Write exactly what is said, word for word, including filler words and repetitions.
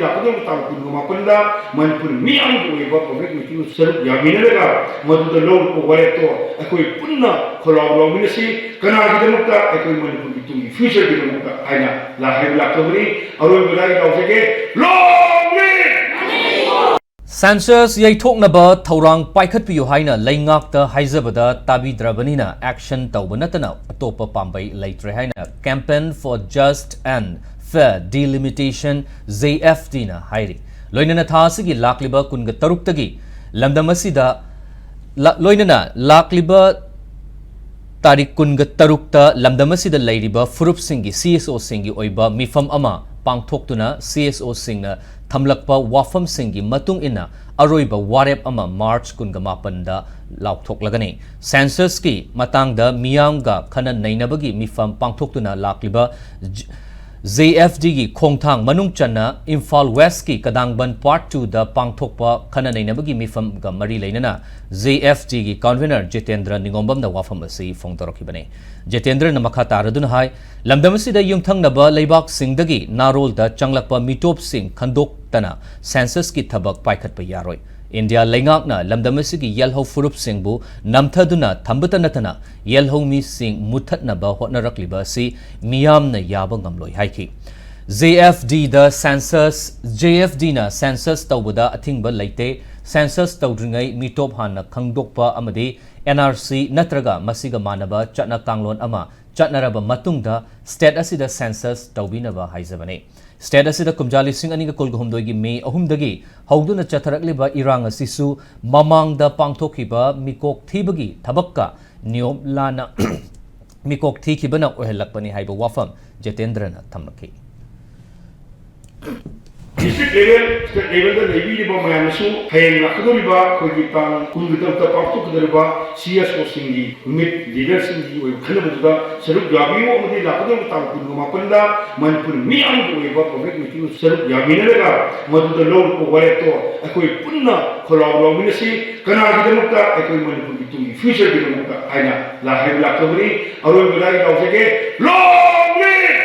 ꯂꯥꯛꯀꯗꯧꯔꯤꯕ ꯇꯥꯡ ꯀꯨꯟꯒ ꯃꯥꯄꯟꯗ ꯃꯅꯤꯄꯨꯔ ꯃꯤꯌꯥꯝꯒꯤ ꯑꯣꯏꯕ ꯄꯕ꯭ꯂꯤꯛ ꯃꯤꯇꯤꯡꯗ ꯁꯔꯨꯛ ꯌꯥꯃꯤꯟꯅꯔꯒ ꯃꯗꯨꯗ ꯂꯧꯔꯤꯕ ꯋꯥꯔꯦꯞꯇꯣ ꯑꯩꯈꯣꯏ ꯄꯨꯟꯅ ꯈꯣꯜꯂꯥꯎ ꯂꯥꯎꯃꯤꯟꯅꯁꯤ꯫ ꯀꯅꯥꯒꯤꯗꯃꯛꯇ? ꯑꯩꯈꯣꯏ ꯃꯅꯤꯄꯨꯔꯒꯤ ꯇꯨꯡꯒꯤ ꯐ꯭ꯌꯨꯆꯔꯒꯤꯗꯃꯛꯇ ꯍꯥꯏꯅ ꯂꯥ-, ꯍꯥꯏꯕ ꯂꯥꯛꯆꯕꯅꯤ꯫ ꯑꯔꯣꯏꯕꯗ ꯑꯩ ꯂꯥꯎꯖꯒꯦ, ꯂꯣꯡ ꯂꯤꯚ! ꯁꯦꯟꯁꯁ ꯌꯩꯊꯣꯛꯅꯕ ꯊꯧꯔꯥꯡ ꯄꯥꯏꯈꯠꯄꯤꯌꯨ ꯍꯥꯏꯅ ꯂꯩꯉꯥꯛꯇ ꯍꯥꯏꯖꯕꯗ ꯇꯥꯕꯤꯗ꯭ꯔꯕꯅꯤꯅ action ꯇꯧꯕ ꯅꯠꯇꯅ ꯑꯇꯣꯞꯄ ꯄꯥꯝꯕꯩ ꯂꯩꯇ꯭ꯔꯦ ꯍꯥꯏꯅ Campaign for Just and Fair Delimitation, J F D ꯅ ꯍꯥꯏꯔꯤ꯫ ꯂꯣꯏꯅꯅ ꯊꯥ ꯑꯁꯤꯒꯤ ꯂꯥꯛꯂꯤꯕ ꯀꯨꯟꯒ ꯇꯔꯨꯛꯇꯒꯤ ꯂꯝꯗꯝ ꯑꯁꯤꯗ ꯂ-, ꯂꯣꯏꯅꯅ ꯂꯥꯛꯂꯤꯕ ꯇꯥꯔꯤꯛ ꯀꯨꯟꯒ ꯇꯔꯨꯛꯇ ꯂꯝꯗꯝ ꯑꯁꯤꯗ ꯂꯩꯔꯤꯕ ꯐꯨꯔꯨꯞꯁꯤꯡꯒꯤ, C S O ꯁꯤꯡꯒꯤ ꯑꯣꯏꯕ ꯃꯤꯐꯝ ꯑꯃ ꯄꯥꯡꯊꯣꯛꯇꯨꯅ C S O ꯁꯤꯡꯅ ꯊꯝꯂꯛꯄ ꯋꯥꯐꯝꯁꯤꯡꯒꯤ ꯃꯇꯨꯡ ꯏꯟꯅ ꯑꯔꯣꯏꯕ ꯋꯥꯔꯦꯞ ꯑꯃ ꯃꯥꯔꯆ ꯀꯨꯟꯒ ꯃꯥꯄꯟꯗ ꯂꯥꯎꯊꯣꯛꯂꯒꯅꯤ꯫ ꯁꯦꯟꯁꯁꯀꯤ ꯃꯇꯥꯡꯗ ꯃꯤꯌꯥꯝꯒ ꯈꯟꯅ ꯅꯩꯅꯕꯒꯤ ꯃꯤꯐꯝ ꯄꯥꯡꯊꯣꯛꯇꯨꯅ ꯂꯥꯛꯂꯤꯕ ꯖ-, J F D ꯒꯤ ꯈꯣꯡꯊꯥꯡ ꯃꯅꯨꯡ ꯆꯟꯅ ꯏꯝꯐꯥꯜ ꯋꯦꯁꯀꯤ ꯀꯗꯥꯡꯕꯟ ꯄꯥꯔꯠ ꯇꯨꯗ ꯄꯥꯡꯊꯣꯛꯄ ꯈꯟꯅ ꯅꯩꯅꯕꯒꯤ ꯃꯤꯐꯝꯒ ꯃꯔꯤ ꯂꯩꯅꯅ J F D ꯒꯤ convener ꯖꯤꯇꯦꯟꯗ꯭ꯔ ꯅꯤꯉꯣꯝꯕꯝꯅ ꯋꯥꯐꯝ ꯑꯁꯤ ꯐꯣꯡꯗꯣꯔꯛꯈꯤꯕꯅꯤ꯫ ꯖꯤꯇꯦꯟꯗ꯭ꯔꯅ ꯃꯈꯥ ꯇꯥꯔꯗꯨꯅ ꯍꯥꯏ, ꯂꯝꯗꯝ ꯑꯁꯤꯗ ꯌꯨꯝꯊꯪꯅꯕ ꯂꯩꯕꯥꯛꯁꯤꯡꯗꯒꯤ ꯅꯥꯔꯣꯜꯗ ꯆꯪꯂꯛꯄ ꯃꯤꯇꯣꯞꯁꯤꯡ ꯈꯟꯗꯣꯛꯇꯅ ꯁꯦꯟꯁꯁꯀꯤ ꯊꯕꯛ ꯄꯥꯏꯈꯠꯄ ꯌꯥꯔꯣꯏ꯫ ꯏꯟꯗꯤꯌꯥ ꯂꯩꯉꯥꯛꯅ ꯂꯝꯗꯝ ꯑꯁꯤꯒꯤ ꯌꯦꯜꯍꯧ ꯐꯨꯔꯨꯞꯁꯤꯡꯕꯨ ꯅꯝꯊꯗꯨꯅ ꯊꯝꯕꯇ ꯅꯠꯇꯅ ꯌꯦꯜꯍꯧ ꯃꯤꯁꯤꯡ ꯃꯨꯠꯊꯠꯅꯕ ꯍꯣꯠꯅꯔꯛꯂꯤꯕ ꯑꯁꯤ ꯃꯤꯌꯥꯝꯅ ꯌꯥꯕ ꯉꯝꯂꯣꯏ ꯍꯥꯏꯈꯤ꯫ J F D ꯗ census, J F D ꯅ census ꯇꯧꯕꯗ ꯑꯊꯤꯡꯕ ꯂꯩꯇꯦ꯫ Census ꯇꯧꯗ꯭ꯔꯤꯉꯩ ꯃꯤꯇꯣꯞ ꯍꯥꯟꯅ ꯈꯪꯗꯣꯛꯄ ꯑꯃꯗꯤ N R C ꯅꯠꯇ꯭ꯔꯒ ꯃꯁꯤꯒ ꯃꯥꯟꯅꯕ ꯆꯠꯅ ꯀꯥꯡꯂꯣꯟ ꯑꯃ ꯆꯠꯅꯔꯕ ꯃꯇꯨꯡꯗ state ꯑꯁꯤꯗ census ꯇꯧꯕꯤꯅꯕ ꯍꯥꯏꯖꯕꯅꯤ꯫ State ꯑꯁꯤꯗ ꯀꯨꯝꯖꯥ ꯂꯤꯁꯤꯡ ꯑꯅꯤꯒ ꯀꯨꯟꯒ ꯍꯨꯝꯗꯣꯏꯒꯤ ꯃꯦ ꯑꯍꯨꯝꯗꯒꯤ ꯍꯧꯗꯨꯅ ꯆꯠꯊꯔꯛꯂꯤꯕ ꯏꯔꯥꯡ ꯑꯁꯤꯁꯨ ꯃꯃꯥꯡꯗ ꯄꯥꯡꯊꯣꯛꯈꯤꯕ ꯃꯤꯀꯣꯛ ꯊꯤꯕꯒꯤ ꯊꯕꯛꯀ ꯅꯤꯌꯣꯝ ꯂꯥꯟꯅ ꯃꯤꯀꯣꯛ ꯊꯤꯈꯤꯕꯅ ꯑꯣꯏꯍꯜꯂꯛꯄꯅꯤ ꯍꯥꯏꯕ ꯋꯥꯐꯝ ꯖꯤꯇꯦꯟꯗ꯭ꯔꯅ ꯊꯝꯂꯛꯈꯤ꯫ District level, state level ꯗ ꯂꯩꯕꯤꯔꯤꯕ ꯃꯌꯥꯝꯅꯁꯨ ꯍꯌꯦꯡ ꯂꯥꯛꯀꯗꯧꯔꯤꯕ ꯑꯩꯈꯣꯏꯒꯤ ꯇꯥꯡ ꯀꯨꯟꯒ ꯇꯔꯨꯛꯇ ꯄꯥꯡꯊꯣꯛꯀꯗꯧꯔꯤꯕ C S O ꯁꯤꯡꯒꯤ ꯃꯤꯠ ꯂꯤꯗꯔꯁꯤꯡꯒꯤ ꯑꯣꯏꯕ ꯈꯟꯅꯕꯗꯨꯗ ꯁꯔꯨꯛ ꯌꯥꯕꯤꯌꯨ ꯑꯃꯗꯤ ꯂꯥꯛꯀꯗꯧꯔꯤꯕ ꯇꯥꯡ ꯀꯨꯟꯒ ꯃꯥꯄꯟꯗ ꯃꯅꯤꯄꯨꯔ ꯃꯤꯌꯥꯝꯒꯤ ꯑꯣꯏꯕ ꯄꯕ꯭ꯂꯤꯛ ꯃꯤꯇꯤꯡꯗ ꯁꯔꯨꯛ ꯌꯥꯃꯤꯟꯅꯔꯒ ꯃꯗꯨꯗ ꯂꯧꯔꯤꯕ ꯋꯥꯔꯦꯞꯇꯣ ꯑꯩꯈꯣꯏ ꯄꯨꯟꯅ ꯈꯣꯜꯂꯥꯎ ꯂꯥꯎꯃꯤꯟꯅꯁꯤ꯫ ꯀꯅꯥꯒꯤꯗꯃꯛꯇ? ꯑꯩꯈꯣꯏ ꯃꯅꯤꯄꯨꯔꯒꯤ ꯇꯨꯡꯒꯤ ꯐ꯭ꯌꯨꯆꯔꯒꯤꯗꯃꯛꯇ ꯍꯥꯏꯅ ꯂꯥ-, ꯍꯥꯏꯕ ꯂꯥꯛꯆꯕꯅꯤ꯫ ꯑꯔꯣꯏꯕꯗ ꯑꯩ ꯂꯥꯎꯖꯒꯦ, ꯂꯣꯡ ꯂꯤꯚ!